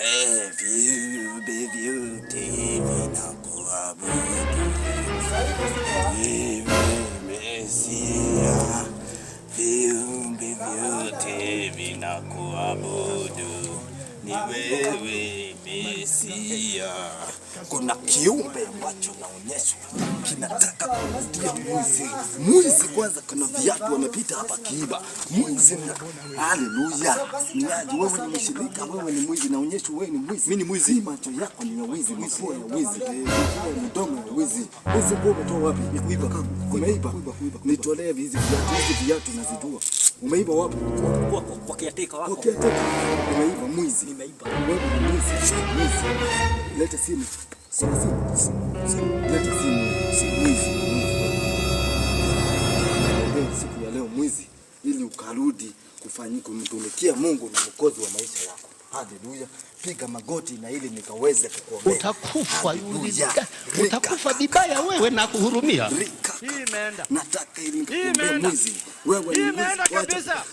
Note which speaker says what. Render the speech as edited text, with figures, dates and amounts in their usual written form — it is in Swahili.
Speaker 1: Eh, viumbe vyote vinakuabudu. Wewe Mesia, viumbe vyote vinakuabudu. Ni wewe Mesia. Kuna kiumbe ambacho naonyeshwa kinataka kurudia mwizi. Mwizi kwanza, kuna viatu wamepita hapa kiiba. Mwizi na haleluya. Mnyaji, wewe ni mshirika, wewe ni mwizi, naonyeshwa wewe ni mwizi.
Speaker 2: Mimi ni mwizi.
Speaker 1: Hii macho yako ni ya wizi, mapua ya wizi, mapua ya mdomo ya wizi. Hizi nguo umetoa wapi?
Speaker 2: Ni kuiba.
Speaker 1: Umeiba?
Speaker 2: Kuiba, kuiba.
Speaker 1: Nitolee hizi viatu, hizi viatu nazijua. Umeiba wapi?
Speaker 2: Kwa caretaker wako.
Speaker 1: Kwa caretaker. Umeiba mwizi.
Speaker 2: Nimeiba.
Speaker 1: Wewe ni mwizi. Mwizi. Leta simu. Kuna simu. Simu. Leta simu. Simu. Mwizi. Mwizi. Siku ya leo mwizi, ili ukarudi kufanyika kumtumikia Mungu na mwokozi wa maisha yako. Haleluya. Piga magoti na ili nikaweze kukuombea.
Speaker 3: Utakufa,
Speaker 1: Haleluya.
Speaker 3: utakufa vibaya wewe na kuhurumia.
Speaker 1: Rika.
Speaker 4: Hii imeenda.
Speaker 1: Nataka ili
Speaker 4: Hii
Speaker 1: nikakuombee
Speaker 4: imeenda.
Speaker 1: mwizi. Wewe ni
Speaker 4: Hii
Speaker 1: mwizi.
Speaker 4: imeenda
Speaker 1: Wacha.
Speaker 4: kabisa.